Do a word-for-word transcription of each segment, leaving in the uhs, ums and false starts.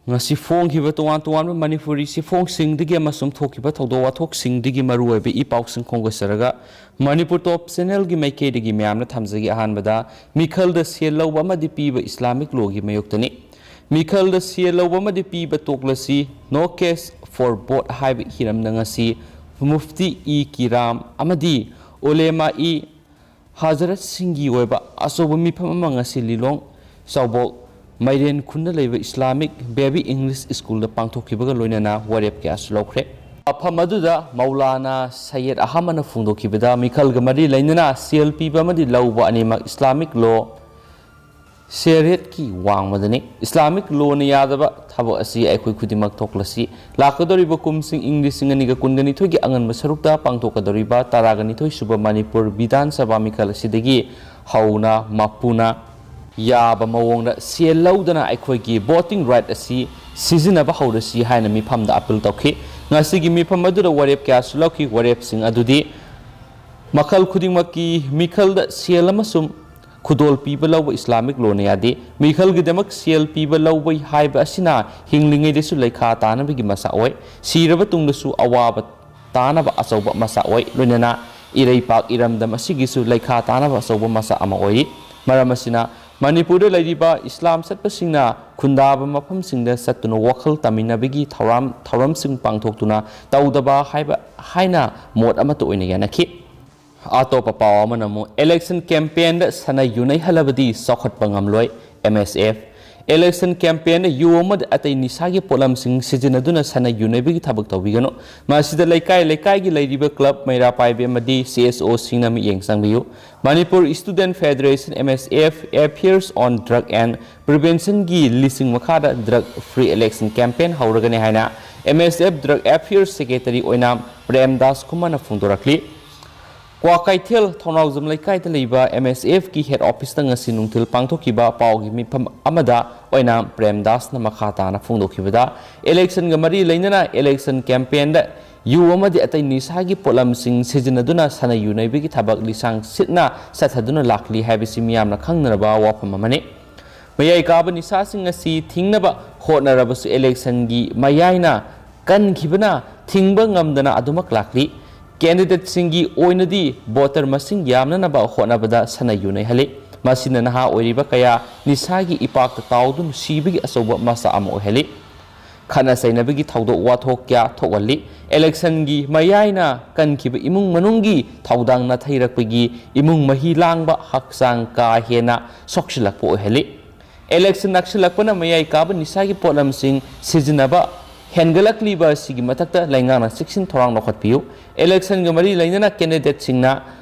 ꯉꯁꯤ ꯐꯣꯡꯈꯤꯕ ꯇꯣꯉꯥꯟ ꯇꯣꯉꯥꯟꯕ ꯃꯅꯤꯄꯨꯔꯤ ꯆꯦꯐꯣꯡꯁꯤꯡꯗꯒꯤ ꯑꯃꯁꯨꯡ ꯊꯣꯛꯈꯤꯕ ꯊꯧꯗꯣꯛ ꯋꯥꯊꯣꯛꯁꯤꯡꯗꯒꯤ ꯃꯔꯨꯑꯣꯏꯕ ꯏ ꯄꯥꯎꯁꯤꯡ ꯈꯣꯝꯒꯠꯆꯔꯒ, ꯃꯅꯤꯄꯨꯔ ꯇꯣꯞ ꯆꯦꯅꯦꯜꯒꯤ ꯃꯥꯏꯀꯩꯗꯒꯤ ꯃꯌꯥꯝꯅ ꯊꯝꯖꯒꯦ꯫ ꯑꯍꯥꯟꯕꯗ, ꯃꯤꯈꯜꯗ ꯁꯦꯜ ꯂꯧꯕ ꯑꯃꯗꯤ ꯄꯤꯕ ꯏꯁꯂꯥꯃꯤꯛ ꯂꯣꯒꯤ ꯃꯥꯌꯣꯛꯇꯅꯤ꯫ ꯃꯤꯈꯜꯗ ꯁꯦꯜ ꯂꯧꯕ ꯑꯃꯗꯤ ꯄꯤꯕ ꯇꯣꯛꯂꯁꯤ, "No cash for both" ꯍꯥꯏꯕ ꯍꯤꯔꯝꯗ ꯉꯁꯤ ꯃꯨꯐꯇꯤ ꯏ ꯀꯤꯔꯥꯝ ꯑꯃꯗꯤ ꯎꯂꯦꯃꯥ ꯏ ꯍꯖꯔꯠꯁꯤꯡꯒꯤ ꯑꯣꯏꯕ ꯑꯆꯧꯕ ꯃꯤꯐꯝ ꯑꯃ ꯉꯁꯤ ꯂꯤꯂꯣꯡ ꯆꯥꯎꯕꯣꯛ ꯃꯥꯏꯔꯦꯟ ꯈꯨꯟꯗ ꯂꯩꯕ ꯏꯁꯂꯥꯃꯤꯛ ꯕꯦꯕꯤ ꯏꯪꯂꯤꯁ ꯁ꯭ꯀꯨꯜꯗ ꯄꯥꯡꯊꯣꯛꯈꯤꯕꯒ ꯂꯣꯏꯅꯅ ꯋꯥꯔꯦꯞ ꯀꯌꯥꯁꯨ ꯂꯧꯈ꯭ꯔꯦ꯫ ꯃꯐꯝ ꯑꯗꯨꯗ ꯃꯧꯂꯥꯅꯥ ꯁꯩꯌꯦꯗ ꯑꯍꯃꯗꯅ ꯐꯣꯡꯗꯣꯛꯈꯤꯕꯗ, ꯃꯤꯈꯜꯒ ꯃꯔꯤ ꯂꯩꯅꯅ ꯁꯦꯜ ꯄꯤꯕ ꯑꯃꯗꯤ ꯂꯧꯕ ꯑꯅꯤꯃꯛ ꯏꯁꯂꯥꯃꯤꯛ ꯂꯣ ꯁꯦꯔꯤꯌꯠꯀꯤ ꯋꯥꯡꯃꯗꯅꯤ꯫ ꯏꯁꯂꯥꯃꯤꯛ ꯂꯣꯅ ꯌꯥꯗꯕ ꯊꯕꯛ ꯑꯁꯤ ꯑꯩꯈꯣꯏ ꯈꯨꯗꯤꯡꯃꯛ ꯊꯣꯛꯂꯁꯤ꯫ ꯂꯥꯛꯀꯗꯧꯔꯤꯕ ꯀꯨꯝꯁꯤꯡ ꯏꯪ ꯂꯤꯁꯤꯡ ꯑꯅꯤꯒ ꯀꯨꯟꯒ ꯅꯤꯊꯣꯏꯒꯤ ꯑꯉꯟꯕ ꯁꯔꯨꯛꯇ ꯄꯥꯡꯊꯣꯛꯀꯗꯧꯔꯤꯕ ꯇꯔꯥꯒ ꯅꯤꯊꯣꯏ ꯁꯨꯕ ꯃꯅꯤꯄꯨꯔ ꯕꯤꯙꯥꯟ ꯁꯚꯥ ꯃꯤꯈꯜ ꯑꯁꯤꯗꯒꯤ ꯍꯧꯅ ꯃꯄꯨꯅ ꯌꯥꯕ ꯃꯑꯣꯡꯗ ꯁꯦꯜ ꯂꯧꯗꯅ ꯑꯩꯈꯣꯏꯒꯤ ꯚꯣꯇꯤꯡ ꯔꯥꯏꯠ ꯑꯁꯤ ꯁꯤꯖꯤꯟꯅꯕ ꯍꯧꯔꯁꯤ ꯍꯥꯏꯅ ꯃꯤꯐꯝꯗ ꯑꯄꯤꯜ ꯇꯧꯈꯤ꯫ ꯉꯁꯤꯒꯤ ꯃꯤꯐꯝ ꯑꯗꯨꯗ ꯋꯥꯔꯦꯞ ꯀꯌꯥꯁꯨ ꯂꯧꯈꯤ꯫ ꯋꯥꯔꯦꯞꯁꯤꯡ ꯑꯗꯨꯗꯤ ꯃꯈꯜ ꯈꯨꯗꯤꯡꯃꯛꯀꯤ ꯃꯤꯈꯜꯗ ꯁꯦꯜ ꯑꯃꯁꯨꯡ ꯈꯨꯗꯣꯜ ꯄꯤꯕ ꯂꯧꯕ ꯏꯁꯂꯥꯃꯤꯛ ꯂꯣꯅ ꯌꯥꯗꯦ꯫ ꯃꯤꯈꯜꯒꯤꯗꯃꯛ ꯁꯦꯜ ꯄꯤꯕ ꯂꯧꯕ ꯍꯥꯏꯕ ꯑꯁꯤꯅ ꯍꯤꯡꯂꯤꯉꯩꯗꯁꯨ ꯂꯩꯈꯥ ꯇꯥꯅꯕꯒꯤ ꯃꯆꯥꯛ ꯑꯣꯏ, ꯁꯤꯔꯕ ꯇꯨꯡꯗꯁꯨ ꯑꯋꯥꯕ ꯇꯥꯅꯕ ꯑꯆꯧꯕ ꯃꯆꯥꯛ ꯑꯣꯏ, ꯂꯣꯏꯅꯅ ꯏꯔꯩꯄꯥꯛ ꯏꯔꯝꯗꯝ ꯑꯁꯤꯒꯤꯁꯨ ꯂꯩꯈꯥ ꯇꯥꯅꯕ ꯑꯆꯧꯕ ꯃꯆꯥꯛ ꯑꯃ ꯑꯣꯏꯔꯤ꯫ ꯃꯔꯝ ꯑꯁꯤꯅ, ꯃꯅꯤꯄꯨꯔꯗ ꯂꯩꯔꯤꯕ ꯏꯁꯂꯥꯝ ꯆꯠꯄꯁꯤꯡꯅ ꯈꯨꯟꯗꯥꯕ ꯃꯐꯝꯁꯤꯡꯗ ꯆꯠꯇꯨꯅ ꯋꯥꯈꯜ ꯇꯝꯃꯤꯟꯅꯕꯒꯤ ꯊꯧꯔꯝ, ꯊꯧꯔꯝꯁꯤꯡ ꯄꯥꯡꯊꯣꯛꯇꯨꯅ ꯇꯧꯗꯕ ꯍꯥꯏꯕ, ꯍꯥꯏꯅ ꯃꯣꯠ ꯑꯃꯠꯇ ꯑꯣꯏꯅ ꯌꯥꯅꯈꯤ꯫ ꯑꯇꯣꯞꯄ ꯄꯥꯎ ꯑꯃꯅ ꯑꯃꯨꯛ election campaign ꯗ ꯁꯅꯥ ꯌꯨ ꯅꯩꯍꯜꯂꯕꯗꯤ ꯆꯥꯎꯈꯠꯄ ꯉꯝꯂꯣꯏ, M S F꯫ Election campaign ꯗ ꯌꯨ ꯑꯃꯗꯤ ꯑꯇꯩ ꯅꯤꯁꯥꯒꯤ ꯄꯣꯠꯂꯝꯁꯤꯡ ꯁꯤꯖꯤꯟꯅꯗꯨꯅ ꯁꯅꯥ ꯌꯨ ꯅꯩꯕꯒꯤ ꯊꯕꯛ ꯇꯧꯕꯤꯒꯅꯨ꯫ ꯃꯁꯤꯗ ꯂꯩꯀꯥꯏ ꯂꯩꯀꯥꯏꯒꯤ ꯂꯩꯔꯤꯕ club, ꯃꯩꯔꯥ ꯄꯥꯏꯕꯤ ꯑꯃꯗꯤ C S O ꯁꯤꯡꯅ ꯃꯤꯠꯌꯦꯡ ꯆꯪꯕꯤꯌꯨ꯫ Manipur Student Federation, M S F, Appears on Drug and Prevention ꯒꯤ ꯂꯤꯁꯤꯡ ꯃꯈꯥꯗ drug free election campaign ꯍꯧꯔꯒꯅꯤ ꯍꯥꯏꯅ M S F Drug Affairs Secretary ꯑꯣꯏꯅ ꯄ꯭ꯔꯦꯝ ꯗꯥꯁ ꯀꯨꯃꯥꯔꯅ ꯐꯣꯡꯗꯣꯔꯛꯂꯤ꯫ ꯀ꯭ꯋꯥꯀꯩꯊꯦꯜ ꯊꯧꯅꯥꯎꯖꯝ ꯂꯩꯀꯥꯏꯗ ꯂꯩꯕ M S F ꯀꯤ head office ꯇ ꯉꯁꯤ ꯅꯨꯡꯊꯤꯜ ꯄꯥꯡꯊꯣꯛꯈꯤꯕ ꯄꯥꯎꯒꯤ ꯃꯤꯐꯝ ꯑꯃꯗ ꯑꯣꯏꯅ ꯄ꯭ꯔꯦꯝ ꯗꯥꯁꯅ ꯃꯈꯥ ꯇꯥꯅ ꯐꯣꯡꯗꯣꯛꯈꯤꯕꯗ, election ꯒ ꯃꯔꯤ ꯂꯩꯅꯅ election campaign ꯗ ꯌꯨ ꯑꯃꯗꯤ ꯑꯇꯩ ꯅꯤꯁꯥꯒꯤ ꯄꯣꯠꯂꯝꯁꯤꯡ ꯁꯤꯖꯤꯟꯅꯗꯨꯅ ꯁꯅꯥ ꯌꯨ ꯅꯩꯕꯒꯤ ꯊꯕꯛ ꯂꯤꯁꯥꯡ ꯁꯤꯠꯅ ꯆꯠꯊꯗꯨꯅ ꯂꯥꯛꯂꯤ ꯍꯥꯏꯕꯁꯤ ꯃꯤꯌꯥꯝꯅ ꯈꯪꯅꯔꯕ ꯋꯥꯐꯝ ꯑꯃꯅꯤ꯫ ꯃꯌꯥꯏ ꯀꯥꯕ ꯅꯤꯁꯥꯁꯤꯡ ꯑꯁꯤ ꯊꯤꯡꯅꯕ ꯍꯣꯠꯅꯔꯕꯁꯨ ꯏꯂꯦꯛꯁꯟꯒꯤ ꯃꯌꯥꯏꯅ ꯀꯟꯈꯤꯕꯅ ꯊꯤꯡꯕ ꯉꯝꯗꯅ ꯑꯗꯨꯃꯛ ꯂꯥꯛꯂꯤ꯫ ꯀꯦꯟꯗꯤꯗꯦꯠꯁꯤꯡꯒꯤ ꯑꯣꯏꯅꯗꯤ ꯚꯣꯇꯔ ꯃꯁꯤꯡ ꯌꯥꯝꯅꯅꯕ ꯍꯣꯠꯅꯕꯗ ꯁꯅꯥ ꯌꯨꯅꯩꯍꯜꯂꯤ꯫ ꯃꯁꯤꯅ ꯅꯍꯥ ꯑꯣꯏꯔꯤꯕ ꯀꯌꯥ ꯅꯤꯁꯥꯒꯤ ꯏꯄꯥꯛꯇ ꯇꯥꯎꯗꯨꯅ ꯁꯤꯕꯒꯤ ꯑꯆꯧꯕ ꯃꯆꯥꯛ ꯑꯃ ꯑꯣꯏꯍꯜꯂꯤ꯫ ꯈꯠꯅ ꯆꯩꯅꯕꯒꯤ ꯊꯧꯗꯣꯛ ꯋꯥꯊꯣꯛ ꯀꯌꯥ ꯊꯣꯛꯍꯜꯂꯤ꯫ ꯏꯂꯦꯛꯁꯟꯒꯤ ꯃꯌꯥꯏꯅ ꯀꯟꯈꯤꯕ ꯏꯃꯨꯡ ꯃꯅꯨꯡꯒꯤ ꯊꯧꯗꯥꯡ ꯅꯥꯊꯩꯔꯛꯄꯒꯤ ꯏꯃꯨꯡ ꯃꯍꯤ ꯂꯥꯡꯕ, ꯍꯛꯆꯥꯡ ꯀꯥ ꯍꯦꯟꯅ ꯁꯣꯛꯆꯤꯜꯂꯛꯄ ꯑꯣꯏꯍꯜꯂꯤ꯫ ꯏꯂꯦꯛꯁꯟ ꯅꯛꯁꯤꯜꯂꯛꯄꯅ ꯃꯌꯥꯏ ꯀꯥꯕ ꯅꯤꯁꯥꯒꯤ ꯄꯣꯠꯂꯝꯁꯤꯡ ꯁꯤꯖꯤꯟꯅꯕ ꯍꯦꯟꯒꯠꯂꯛꯂꯤꯕ ꯑꯁꯤꯒꯤ ꯃꯊꯛꯇ ꯂꯩꯉꯥꯛꯅ ꯆꯦꯛꯁꯤꯟ ꯊꯧꯔꯥꯡ ꯂꯧꯈꯠꯄꯤꯌꯨ꯫ ꯏꯂꯦꯛꯁꯟꯒ ꯃꯔꯤ ꯂꯩꯅꯅ ꯀꯦꯟꯗꯤꯗꯦꯠꯁꯤꯡꯅ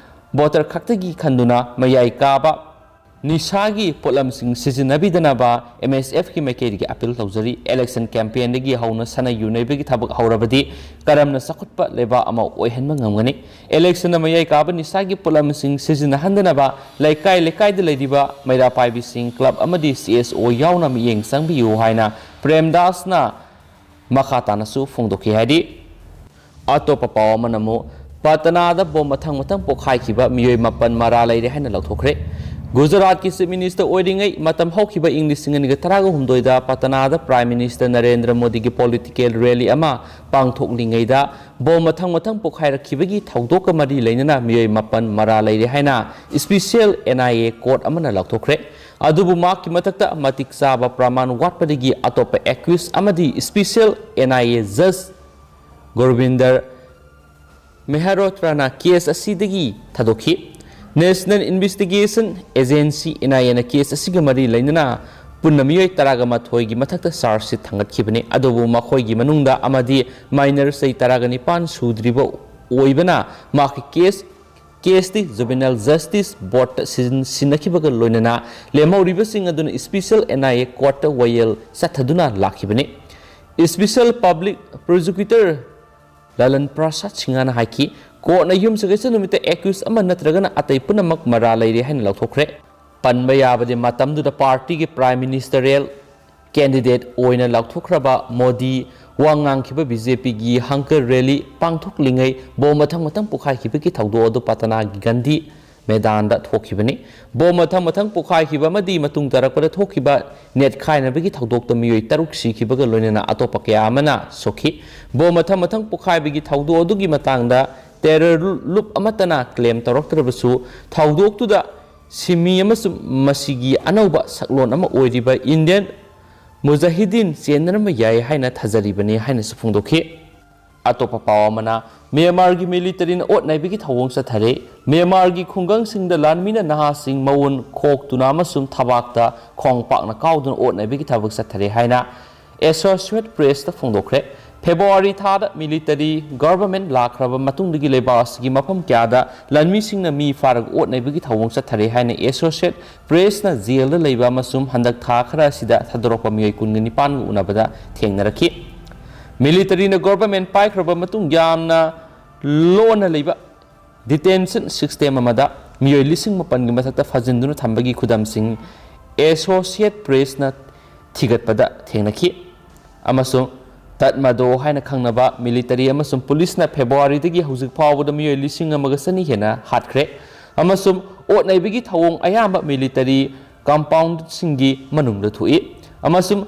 ꯚꯣꯇꯔ ꯈꯛꯇꯒꯤ ꯈꯟꯗꯨꯅ ꯃꯌꯥꯏ ꯀꯥꯕ ꯅꯤꯁꯥꯒꯤ ꯄꯣꯠꯂꯝꯁꯤꯡ ꯁꯤꯖꯤꯟꯅꯕꯤꯗꯅꯕ ꯑꯦꯝ ꯑꯦꯁ ꯑꯦꯐꯀꯤ ꯃꯥꯏꯀꯩꯗꯒꯤ ꯑꯄꯤꯜ ꯇꯧꯖꯔꯤ꯫ ꯏꯂꯦꯛꯁꯟ ꯀꯦꯝꯄꯦꯟꯗꯒꯤ ꯍꯧꯅ ꯁꯅꯥ ꯌꯨꯅꯩꯕꯒꯤ ꯊꯕꯛ ꯍꯧꯔꯕꯗꯤ ꯀꯔꯝꯅ ꯆꯥꯎꯈꯠꯄ ꯂꯩꯕꯥꯛ ꯑꯃ ꯑꯣꯏꯍꯟꯕ ꯉꯝꯒꯅꯤ? ꯏꯂꯦꯛꯁꯟꯅ ꯃꯌꯥꯏ ꯀꯥꯕ ꯅꯤꯁꯥꯒꯤ ꯄꯣꯠꯂꯝꯁꯤꯡ ꯁꯤꯖꯤꯟꯅꯍꯟꯗꯅꯕ ꯂꯩꯀꯥꯏ ꯂꯩꯀꯥꯏꯗ ꯂꯩꯔꯤꯕ ꯃꯩꯔꯥ ꯄꯥꯏꯕꯤꯁꯤꯡ, ꯀ꯭ꯂꯕ ꯑꯃꯗꯤ ꯁꯤ ꯑꯦꯁ ꯑꯣ ꯌꯥꯎꯅ ꯃꯤꯠꯌꯦꯡ ꯆꯪꯕꯤꯌꯨ ꯍꯥꯏꯅ ꯄ꯭ꯔꯦꯝꯗꯥꯁꯅ ꯃꯈꯥ ꯇꯥꯅꯁꯨ ꯐꯣꯡꯗꯣꯛꯈꯤ ꯍꯥꯏꯔꯤ꯫ ꯑꯇꯣꯞꯄ ꯄꯥꯎ ꯑꯃꯅ ꯑꯃꯨꯛ ꯄꯇꯅꯥꯗ ꯕꯣꯝ ꯃꯊꯪ ꯃꯊꯪ ꯄꯣꯈꯥꯏꯈꯤꯕ ꯃꯤꯑꯣꯏ ꯃꯥꯄꯟ ꯃꯔꯥ ꯂꯩꯔꯦ ꯍꯥꯏꯅ ꯂꯥꯎꯊꯣꯛꯈ꯭ꯔꯦ꯫ ꯒꯨꯖꯔꯥꯠꯀꯤ ꯆꯤꯐ ꯃꯤꯅꯤꯁꯇꯔ ꯑꯣꯏꯔꯤꯉꯩ ꯃꯇꯝ ꯍꯧꯈꯤꯕ ꯏꯪ ꯂꯤꯁꯤꯡ ꯑꯅꯤꯒ ꯇꯔꯥꯒ ꯍꯨꯝꯗꯣꯏꯗ ꯄꯇꯅꯥꯗ ꯄ꯭ꯔꯥꯏꯝ ꯃꯤꯅꯤꯁꯇꯔ ꯅꯔꯦꯟꯗ꯭ꯔ ꯃꯣꯗꯤꯒꯤ ꯄꯣꯂꯤꯇꯤꯀꯦꯜ ꯔꯦꯂꯤ ꯑꯃ ꯄꯥꯡꯊꯣꯛꯂꯤꯉꯩꯗ ꯕꯣꯝ ꯃꯊꯪ ꯃꯊꯪ ꯄꯣꯈꯥꯏꯔꯛꯈꯤꯕꯒꯤ ꯊꯧꯗꯣꯛꯀ ꯃꯔꯤ ꯂꯩꯅꯅ ꯃꯤꯑꯣꯏ ꯃꯥꯄꯟ ꯃꯔꯥ ꯂꯩꯔꯦ ꯍꯥꯏꯅ special N I A court ꯑꯃꯅ ꯂꯥꯎꯊꯣꯛꯈ꯭ꯔꯦ꯫ ꯑꯗꯨꯕꯨ ꯃꯍꯥꯛꯀꯤ ꯃꯊꯛꯇ ꯃꯇꯤꯛ ꯆꯥꯕ ꯄ꯭ꯔꯃꯥꯟ ꯋꯥꯠꯄꯗꯒꯤ ꯑꯇꯣꯞꯄ ꯑꯦꯀ꯭ꯌꯨꯁ ꯑꯃꯗꯤ ꯏꯁꯄꯤꯁꯤꯌꯦꯜ ꯑꯦꯟ ꯑꯥꯏ ꯑꯦ ꯖꯖ ꯒꯣꯔꯕꯤꯟꯗꯔ ꯃꯦꯍꯔꯣꯇ꯭ꯔꯥꯅ ꯀꯦꯁ ꯑꯁꯤꯗꯒꯤ ꯊꯥꯗꯣꯛꯈꯤ꯫ National investigation agency, N I ꯑꯦꯅ ꯀꯦꯁ ꯑꯁꯤꯒ ꯃꯔꯤ ꯂꯩꯅꯅ ꯄꯨꯟꯅ ꯃꯤꯑꯣꯏ ꯇꯔꯥꯒ ꯃꯥꯊꯣꯏꯒꯤ ꯃꯊꯛꯇ ꯆꯥꯔꯖ ꯁꯤꯠ ꯊꯥꯡꯒꯠꯈꯤꯕꯅꯤ꯫ ꯑꯗꯨꯕꯨ ꯃꯈꯣꯏꯒꯤ ꯃꯅꯨꯡꯗ ꯑꯃꯗꯤ ꯃꯥꯏꯅꯔ ꯆꯍꯤ ꯇꯔꯥꯒ ꯅꯤꯄꯥꯟ ꯁꯨꯗ꯭ꯔꯤꯕ ꯑꯣꯏꯕꯅ ꯃꯍꯥꯛꯀꯤ ꯀꯦꯁ, ꯀꯦꯁꯇꯤ ꯖꯨꯕꯦꯅꯥꯏꯜ ꯖꯁꯇꯤꯁ ꯕꯣꯔꯗꯇ ꯁꯤꯖꯤꯟ-, ꯁꯤꯟꯅꯈꯤꯕꯒ ꯂꯣꯏꯅꯅ ꯂꯦꯝꯍꯧꯔꯤꯕꯁꯤꯡ ꯑꯗꯨꯅ ꯏꯁꯄꯤꯁꯤꯌꯦꯜ ꯑꯦꯟ ꯑꯥꯏ ꯑꯦ ꯀꯣꯔꯠꯇ ꯋꯥꯌꯦꯜ ꯆꯠꯊꯗꯨꯅ ꯂꯥꯛꯈꯤꯕꯅꯤ꯫ ꯏꯁꯄꯤꯁꯤꯌꯦꯜ ꯄꯕ꯭ꯂꯤꯛ ꯄ꯭ꯔꯣꯁꯤꯀ꯭ꯌꯨꯇꯔ ꯂꯂꯟ ꯄ꯭ꯔꯁꯥꯗ ꯁꯤꯡꯍꯅ ꯍꯥꯏꯈꯤ, ꯀꯣꯔꯠꯅ ꯌꯨꯝꯁꯀꯩꯁ ꯅꯨꯃꯤꯠꯇ ꯑꯦꯀ꯭ꯌꯨꯁ ꯑꯃ ꯅꯠꯇ꯭ꯔꯒꯅ ꯑꯇꯩ ꯄꯨꯝꯅꯃꯛ ꯃꯔꯥ ꯂꯩꯔꯦ ꯍꯥꯏꯅ ꯂꯥꯎꯊꯣꯛꯈ꯭ꯔꯦ꯫ ꯄꯟꯕ ꯌꯥꯕꯗꯤ, ꯃꯇꯝꯗꯨꯗ ꯄꯥꯔꯇꯤꯒꯤ ꯄ꯭ꯔꯥꯏꯝ ꯃꯤꯅꯤꯁꯇꯔꯦꯜ ꯀꯦꯟꯗꯤꯗꯦꯠ ꯑꯣꯏꯅ ꯂꯥꯎꯊꯣꯛꯈ꯭ꯔꯕ ꯃꯣꯗꯤ ꯋꯥ ꯉꯥꯡꯈꯤꯕ ꯕꯤ ꯖꯦ ꯄꯤꯒꯤ ꯍꯪꯀꯔ ꯔꯦꯂꯤ ꯄꯥꯡꯊꯣꯛꯂꯤꯉꯩ ꯕꯣꯝ ꯃꯊꯪ ꯃꯊꯪ ꯄꯣꯈꯥꯏꯈꯤꯕꯒꯤ ꯊꯧꯗꯣꯛ ꯑꯗꯨ ꯄꯇꯅꯥꯒꯤ ꯒꯟꯙꯤ ꯃꯦꯗꯥꯟꯗ ꯊꯣꯛꯈꯤꯕꯅꯤ꯫ ꯕꯣꯝ ꯃꯊꯪ ꯃꯊꯪ ꯄꯣꯈꯥꯏꯈꯤꯕ ꯑꯃꯗꯤ ꯃꯇꯨꯡ ꯇꯥꯔꯛꯄꯗ ꯊꯣꯛꯈꯤꯕ ꯅꯦꯠꯈꯥꯏꯅꯕꯒꯤ ꯊꯧꯗꯣꯛꯇ ꯃꯤꯑꯣꯏ ꯇꯔꯨꯛ ꯁꯤꯈꯤꯕꯒ ꯂꯣꯏꯅꯅ ꯑꯇꯣꯞꯄ ꯀꯌꯥ ꯑꯃꯅ ꯁꯣꯛꯈꯤ꯫ ꯕꯣꯝ ꯃꯊꯪ ꯃꯊꯪ ꯄꯣꯈꯥꯏꯕꯒꯤ ꯊꯧꯗꯣꯛ ꯑꯗꯨꯒꯤ ꯃꯇꯥꯡꯗ ꯇꯦꯔꯔ ꯂꯨꯞ ꯑꯃꯠꯇꯅ ꯀ꯭ꯂꯦꯝ ꯇꯧꯔꯛꯇ꯭ꯔꯕꯁꯨ, ꯊꯧꯗꯣꯛꯇꯨꯗ ꯁꯤꯟꯃꯤ ꯑꯃꯁꯨꯡ ꯃꯁꯤꯒꯤ ꯑꯅꯧꯕ ꯁꯛꯂꯣꯟ ꯑꯃ ꯑꯣꯏꯔꯤꯕ ꯏꯟꯗꯤꯌꯟ ꯃꯨꯖꯥꯍꯤꯗꯤꯟ ꯆꯦꯟꯅꯔꯝꯕ ꯌꯥꯏ ꯍꯥꯏꯅ ꯊꯥꯖꯔꯤꯕꯅꯤ ꯍꯥꯏꯅꯁꯨ ꯐꯣꯡꯗꯣꯛꯈꯤ꯫ ꯑꯇꯣꯞꯄ ꯄꯥꯎ ꯑꯃꯅ, ꯃ꯭ꯌꯥꯟꯃꯥꯔꯒꯤ ꯃꯤꯂꯤꯇꯔꯤꯅ ꯑꯣꯠ ꯅꯩꯕꯒꯤ ꯊꯧꯑꯣꯡ ꯆꯠꯊꯔꯦ꯫ ꯃ꯭ꯌꯥꯟꯃꯥꯔꯒꯤ ꯈꯨꯡꯒꯪꯁꯤꯡꯗ ꯂꯥꯟꯃꯤꯅ ꯅꯍꯥꯁꯤꯡ ꯃꯋꯨꯟ ꯈꯣꯛꯇꯨꯅ ꯑꯃꯁꯨꯡ ꯊꯕꯥꯛꯇ ꯈꯣꯡ ꯄꯥꯛꯅ ꯀꯥꯎꯗꯨꯅ ꯑꯣꯠ ꯅꯩꯕꯒꯤ ꯊꯕꯛ ꯆꯠꯊꯔꯦ ꯍꯥꯏꯅ ꯑꯦꯁꯣꯁꯤꯌꯦꯠ ꯄ꯭ꯔꯦꯁꯇ ꯐꯣꯡꯗꯣꯛꯈ꯭ꯔꯦ꯫ ꯐꯦꯕ꯭ꯔꯨꯋꯥꯔꯤ ꯊꯥꯗ ꯃꯤꯂꯤꯇꯔꯤ ꯒꯚꯔꯟꯃꯦꯟꯠ ꯂꯥꯛꯈ꯭ꯔꯕ ꯃꯇꯨꯡꯗꯒꯤ ꯂꯩꯕꯥꯛ ꯑꯁꯤꯒꯤ ꯃꯐꯝ ꯀꯌꯥꯗ ꯂꯥꯟꯃꯤꯁꯤꯡꯅ ꯃꯤ ꯐꯥꯔꯒ ꯑꯣꯠ ꯅꯩꯕꯒꯤ ꯊꯧꯑꯣꯡ ꯆꯠꯊꯔꯦ ꯍꯥꯏꯅ ꯑꯦꯁꯣꯁꯤꯌꯦꯠ ꯄ꯭ꯔꯦꯁꯅ ꯖꯦꯜꯗ ꯂꯩꯕ ꯑꯃꯁꯨꯡ ꯍꯟꯗꯛ ꯊꯥ ꯈꯔ ꯑꯁꯤꯗ ꯊꯥꯗꯣꯔꯛꯄ ꯃꯤꯑꯣꯏ ꯀꯨꯟꯒ ꯅꯤꯄꯥꯟꯒ ꯎꯅꯕꯗ ꯊꯦꯡꯅꯔꯛꯈꯤ꯫ ꯃꯤꯂꯤꯇꯔꯤꯅ ꯒꯚꯔꯟꯃꯦꯟꯠ ꯄꯥꯏꯈ꯭ꯔꯕ ꯃꯇꯨꯡ ꯌꯥꯝꯅ ꯂꯣꯟꯅ ꯂꯩꯕ ꯗꯤꯇꯦꯟꯁꯟ ꯁꯤꯁꯇꯦꯝ ꯑꯃꯗ ꯃꯤꯑꯣꯏ ꯂꯤꯁꯤꯡ ꯃꯥꯄꯟꯒꯤ ꯃꯊꯛꯇ ꯐꯥꯖꯤꯟꯗꯨꯅ ꯊꯝꯕꯒꯤ ꯈꯨꯗꯝꯁꯤꯡ ꯑꯦꯁꯣꯁꯤꯌꯦꯠ ꯄ꯭ꯔꯦꯁꯅ ꯊꯤꯒꯠꯄꯗ ꯊꯦꯡꯅꯈꯤ꯫ ꯑꯃꯁꯨꯡ ꯇꯠꯃꯗꯣ ꯍꯥꯏꯅ ꯈꯪꯅꯕ ꯃꯤꯂꯤꯇꯔꯤ ꯑꯃꯁꯨꯡ ꯄꯨꯂꯤꯁꯅ ꯐꯦꯕ꯭ꯔꯨꯋꯥꯔꯤꯗꯒꯤ ꯍꯧꯖꯤꯛ ꯐꯥꯎꯕꯗ ꯃꯤꯑꯣꯏ ꯂꯤꯁꯤꯡ ꯑꯃꯒ ꯆꯅꯤ ꯍꯦꯟꯅ ꯍꯥꯠꯈ꯭ꯔꯦ꯫ ꯑꯃꯁꯨꯡ ꯑꯣꯠ ꯅꯩꯕꯒꯤ ꯊꯧꯑꯣꯡ ꯑꯌꯥꯝꯕ ꯃꯤꯂꯤꯇꯔꯤ ꯀꯝꯄꯥꯎꯟꯁꯤꯡꯒꯤ ꯃꯅꯨꯡꯗ ꯊꯣꯛꯏ꯫ ꯑꯃꯁꯨꯡ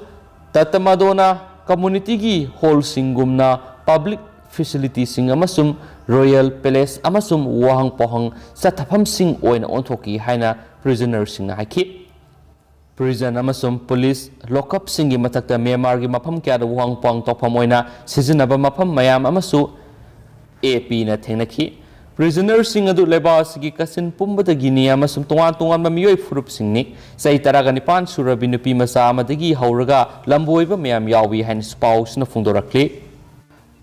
ꯇꯠꯃꯗꯣꯅ ꯀꯝꯃ꯭ꯌꯨꯅꯤꯇꯤꯒꯤ ꯍꯣꯜꯁꯤꯡꯒꯨꯝꯅ ꯄꯕ꯭ꯂꯤꯛ ꯐꯦꯁꯤꯂꯤꯇꯤꯁꯤꯡ ꯑꯃꯁꯨꯡ ꯔꯣꯌꯦꯜ ꯄꯦꯂꯦꯁ ꯑꯃꯁꯨꯡ ꯋꯥꯍꯪ ꯄꯥꯎꯍꯪ ꯆꯠꯊꯐꯝꯁꯤꯡ ꯑꯣꯏꯅ ꯑꯣꯟꯊꯣꯛꯈꯤ ꯍꯥꯏꯅ ꯄ꯭ꯔꯤꯖꯅꯔꯁꯤꯡꯅ ꯍꯥꯏꯈꯤ꯫ ꯄ꯭ꯔꯤꯖꯟ ꯑꯃꯁꯨꯡ ꯄꯨꯂꯤꯁ ꯂꯣꯀꯞꯁꯤꯡꯒꯤ ꯃꯊꯛꯇ ꯃ꯭ꯌꯥꯟꯃꯥꯔꯒꯤ ꯃꯐꯝ ꯀꯌꯥꯗ ꯋꯥꯍꯪ ꯄꯥꯎꯍꯪ ꯇꯧꯐꯝ ꯑꯣꯏꯅ ꯁꯤꯖꯤꯟꯅꯕ ꯃꯐꯝ ꯃꯌꯥꯝ ꯑꯃꯁꯨ ꯑꯦ ꯄꯤꯅ ꯊꯦꯡꯅꯈꯤ꯫ ꯄ꯭ꯔꯤꯖꯅꯔꯁꯤꯡ ꯑꯗꯨ ꯂꯩꯕꯥꯛ ꯑꯁꯤꯒꯤ ꯀꯥꯆꯤꯟ ꯄꯨꯝꯕꯗꯒꯤꯅꯤ ꯑꯃꯁꯨꯡ ꯇꯣꯉꯥꯟ ꯇꯣꯉꯥꯟꯕ ꯃꯤꯑꯣꯏ ꯐꯨꯔꯨꯞꯁꯤꯡꯅꯤ꯫ ꯆꯍꯤ ꯇꯔꯥꯒ ꯅꯤꯄꯥꯟ ꯁꯨꯔꯕꯤ ꯅꯨꯄꯤ ꯃꯆꯥ ꯑꯃꯗꯒꯤ ꯍꯧꯔꯒ ꯂꯝꯕꯣꯏꯕ ꯃꯌꯥꯝ ꯌꯥꯎꯏ ꯍꯥꯏꯅꯁꯨ ꯄꯥꯎꯁꯤꯅ ꯐꯣꯡꯗꯣꯔꯛꯂꯤ꯫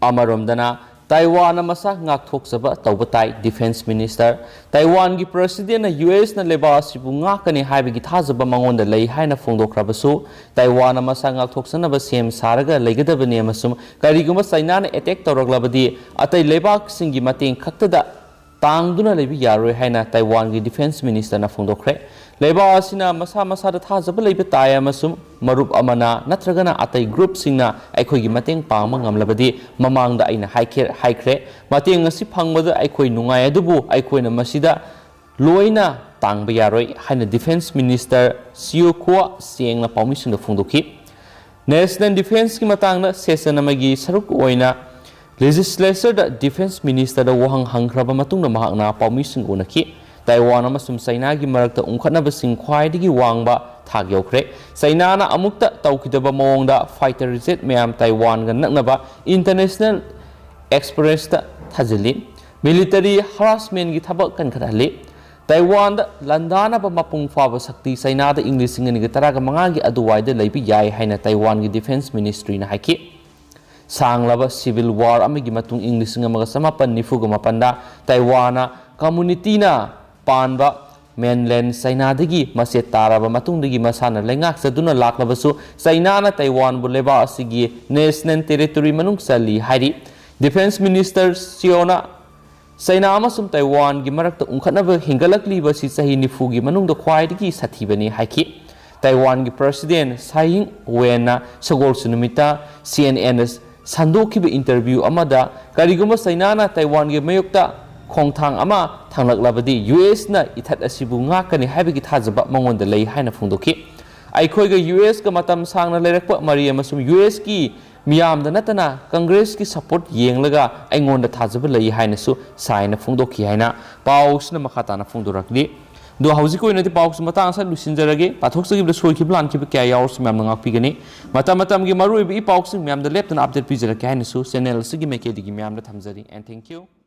ꯑꯃꯔꯣꯝꯗꯅ, ꯇꯥꯏꯋꯥꯟꯅ ꯃꯁꯥ ꯉꯥꯛꯊꯣꯛꯆꯕ ꯇꯧꯕ ꯇꯥꯏ꯫ ꯗꯤꯐꯦꯟꯁ ꯃꯤꯅꯤꯁꯇꯔ, ꯇꯥꯏꯋꯥꯟꯒꯤ ꯄ꯭ꯔꯁꯤꯗꯦꯟꯅ ꯌꯨ ꯑꯦꯁꯅ ꯂꯩꯕꯥꯛ ꯑꯁꯤꯕꯨ ꯉꯥꯛꯀꯅꯤ ꯍꯥꯏꯕꯒꯤ ꯊꯥꯖꯕ ꯃꯉꯣꯟꯗ ꯂꯩ ꯍꯥꯏꯅ ꯐꯣꯡꯗꯣꯛꯈ꯭ꯔꯕꯁꯨ, ꯇꯥꯏꯋꯥꯟꯅ ꯃꯁꯥ ꯉꯥꯛꯊꯣꯛꯆꯅꯕ ꯁꯦꯝ ꯁꯥꯔꯒ ꯂꯩꯒꯗꯕꯅꯤ ꯑꯃꯁꯨꯡ ꯀꯔꯤꯒꯨꯝꯕ ꯆꯥꯏꯅꯥꯅ ꯑꯦꯇꯦꯛ ꯇꯧꯔꯛꯂꯕꯗꯤ ꯑꯇꯩ ꯂꯩꯕꯥꯛꯁꯤꯡꯒꯤ ꯃꯇꯦꯡ ꯈꯛꯇꯗ ꯇꯥꯡꯗꯨꯅ ꯂꯩꯕ ꯌꯥꯔꯣꯏ ꯍꯥꯏꯅ ꯇꯥꯏꯋꯥꯟꯒꯤ ꯗꯤꯐꯦꯟꯁ ꯃꯤꯅꯤꯁꯇꯔꯅ ꯐꯣꯡꯗꯣꯛꯈ꯭ꯔꯦ꯫ ꯂꯩꯕꯥꯛ ꯑꯁꯤꯅ ꯃꯁꯥ ꯃꯁꯥꯗ ꯊꯥꯖꯕ ꯂꯩꯕ ꯇꯥꯏ ꯑꯃꯁꯨꯡ ꯃꯔꯨꯞ ꯑꯃꯅ ꯅꯠꯇ꯭ꯔꯒꯅ ꯑꯇꯩ ꯒ꯭ꯔꯨꯞꯁꯤꯡꯅ ꯑꯩꯈꯣꯏꯒꯤ ꯃꯇꯦꯡ ꯄꯥꯡꯕ ꯉꯝꯂꯕꯗꯤ, ꯃꯃꯥꯡꯗ ꯑꯩꯅ ꯍꯥꯏꯈ꯭ꯔꯦ, ꯍꯥꯏꯈ꯭ꯔꯦ, ꯃꯇꯦꯡ ꯑꯁꯤ ꯐꯪꯕꯗ ꯑꯩꯈꯣꯏ ꯅꯨꯡꯉꯥꯏ, ꯑꯗꯨꯕꯨ ꯑꯩꯈꯣꯏꯅ ꯃꯁꯤꯗ ꯂꯣꯏꯅ ꯇꯥꯡꯕ ꯌꯥꯔꯣꯏ ꯍꯥꯏꯅ Defence Minister Chiu Kuo-cheng-ꯅ ꯄꯥꯎꯃꯤꯁꯤꯡꯗ ꯐꯣꯡꯗꯣꯛꯈꯤ꯫ National Defence-ꯀꯤ ꯃꯇꯥꯡꯗ session ꯑꯃꯒꯤ ꯁꯔꯨꯛ ꯑꯣꯏꯅ Legislature-ꯗ Defence Minister-ꯗ ꯋꯥꯍꯪ ꯍꯪꯈ꯭ꯔꯕ ꯃꯇꯨꯡꯗ ꯃꯍꯥꯛꯅ ꯄꯥꯎꯃꯤꯁꯤꯡ ꯎꯅꯈꯤ꯫ ꯇꯥꯏꯋꯥꯟ ꯑꯃꯁꯨꯡ ꯆꯩꯅꯥꯒꯤ ꯃꯔꯛꯇ ꯎꯪꯈꯠꯅꯕꯁꯤꯡ ꯈ꯭ꯋꯥꯏꯗꯒꯤ ꯋꯥꯡꯕ ꯊꯥꯛ ꯌꯧꯈ꯭ꯔꯦ꯫ ꯆꯩꯅꯥꯅ ꯑꯃꯨꯛꯇ ꯇꯧꯈꯤꯗꯕ ꯃꯑꯣꯡꯗ fighter jet ꯃꯌꯥꯝ ꯇꯥꯏꯋꯥꯟꯒ ꯅꯛꯅꯕ international airspace-ꯇ ꯊꯥꯖꯤꯜꯂꯤ꯫ Military harassment-ꯀꯤ ꯊꯕꯛ ꯀꯟꯈꯠꯍꯜꯂꯤ꯫ ꯇꯥꯏꯋꯥꯟꯗ ꯂꯥꯟꯗꯥꯅꯕ ꯃꯄꯨꯡ ꯐꯥꯕ ꯁꯛꯇꯤ ꯆꯩꯅꯥꯗ ꯏꯪ ꯂꯤꯁꯤꯡ ꯑꯅꯤꯒ ꯇꯔꯥꯃꯉꯥꯒꯤ ꯑꯗꯨꯋꯥꯏꯗ ꯂꯩꯕ ꯌꯥꯏ ꯍꯥꯏꯅ ꯇꯥꯏꯋꯥꯟꯒꯤ Defence Ministry-ꯅ ꯍꯥꯏꯈꯤ꯫ ꯁꯥꯡꯂꯕ civil war ꯑꯃꯒꯤ ꯃꯇꯨꯡ ꯏꯪ ꯂꯤꯁꯤꯡ ꯑꯃꯒ ꯆꯃꯥꯄꯟ ꯅꯤꯐꯨꯒ ꯃꯥꯄꯟꯗ ꯇꯥꯏꯋꯥꯟꯅ community-ꯅ ꯄꯥꯟꯕ mainland ꯆꯩꯅꯥꯗꯒꯤ ꯃꯆꯦꯠ ꯇꯥꯔꯕ ꯃꯇꯨꯡꯗꯒꯤ ꯃꯁꯥꯅ ꯂꯩꯉꯥꯛꯆꯗꯨꯅ ꯂꯥꯛꯂꯕꯁꯨ, ꯆꯩꯅꯥꯅ ꯇꯥꯏꯋꯥꯟꯕꯨ ꯂꯩꯕꯥꯛ ꯑꯁꯤꯒꯤ national territory ꯃꯅꯨꯡ ꯆꯜꯂꯤ ꯍꯥꯏꯔꯤ꯫ Defence Minister Chiu-ꯅ ꯆꯩꯅꯥ ꯑꯃꯁꯨꯡ ꯇꯥꯏꯋꯥꯟꯒꯤ ꯃꯔꯛꯇ ꯎꯪꯈꯠꯅꯕ ꯍꯦꯟꯒꯠꯂꯛꯂꯤꯕ ꯑꯁꯤ ꯆꯍꯤ ꯅꯤꯐꯨꯒꯤ ꯃꯅꯨꯡꯗ ꯈ꯭ꯋꯥꯏꯗꯒꯤ ꯁꯥꯊꯤꯕꯅꯤ ꯍꯥꯏꯈꯤ꯫ ꯇꯥꯏꯋꯥꯟꯒꯤ President Tsai Ing-wen-ꯅ ꯁꯒꯣꯜꯁꯦꯟ ꯅꯨꯃꯤꯠꯇ C N N-ꯗ ꯁꯟꯗꯣꯛꯈꯤꯕ interview ꯑꯃꯗ, ꯀꯔꯤꯒꯨꯝꯕ ꯆꯩꯅꯥꯅ ꯇꯥꯏꯋꯥꯟꯒꯤ ꯃꯥꯌꯣꯛꯇ ꯈꯣꯡꯊꯥꯡ ꯑꯃ ꯊꯥꯡꯂꯛꯂꯕꯗꯤ, U S-ꯅ ꯏꯊꯠ ꯑꯁꯤꯕꯨ ꯉꯥꯛꯀꯅꯤ ꯍꯥꯏꯕꯒꯤ ꯊꯥꯖꯕ ꯃꯉꯣꯟꯗ ꯂꯩ ꯍꯥꯏꯅ ꯐꯣꯡꯗꯣꯛꯈꯤ꯫ ꯑꯩꯈꯣꯏꯒ U S-ꯀ ꯃꯇꯝ ꯁꯥꯡꯅ ꯂꯩꯔꯛꯄ ꯃꯔꯤ ꯑꯃꯁꯨꯡ U S-ꯀꯤ ꯃꯤꯌꯥꯝꯗ ꯅꯠꯇꯅ Congress-ꯀꯤ support ꯌꯦꯡꯂꯒ ꯑꯩꯉꯣꯟꯗ ꯊꯥꯖꯕ ꯂꯩ ꯍꯥꯏꯅꯁꯨ Tsai-ꯅ ꯐꯣꯡꯗꯣꯛꯈꯤ ꯍꯥꯏꯅ ꯄꯥꯎꯁꯤꯅ ꯃꯈꯥ ꯇꯥꯅ ꯐꯣꯡꯗꯣꯔꯛꯂꯤ꯫ ꯑꯗꯣ ꯍꯧꯖꯤꯛꯀꯤ ꯑꯣꯏꯅꯗꯤ ꯄꯥꯎꯁꯤ ꯃꯇꯥꯡ ꯑꯁꯤꯗ ꯂꯣꯏꯁꯤꯟꯖꯔꯒꯦ꯫ ꯄꯥꯊꯣꯛꯆꯈꯤꯕꯗ ꯁꯣꯏꯈꯤꯕ ꯂꯥꯟꯈꯤꯕ ꯀꯌꯥ ꯌꯥꯎꯔꯁꯨ ꯃꯌꯥꯝꯅ ꯉꯥꯛꯄꯤꯒꯅꯤ꯫ ꯃꯇꯝ ꯃꯇꯝꯒꯤ ꯃꯔꯨꯑꯣꯏꯕ ꯏ ꯄꯥꯎꯁꯤꯡ ꯃꯌꯥꯝꯗ ꯂꯦꯞꯇꯅ update ꯄꯤꯖꯔꯛꯀꯦ ꯍꯥꯏꯅꯁꯨ channel ꯑꯁꯤꯒꯤ ꯃꯥꯏꯀꯩꯗꯒꯤ ꯃꯌꯥꯝꯗ ꯊꯝꯖꯔꯤ꯫ And thank you.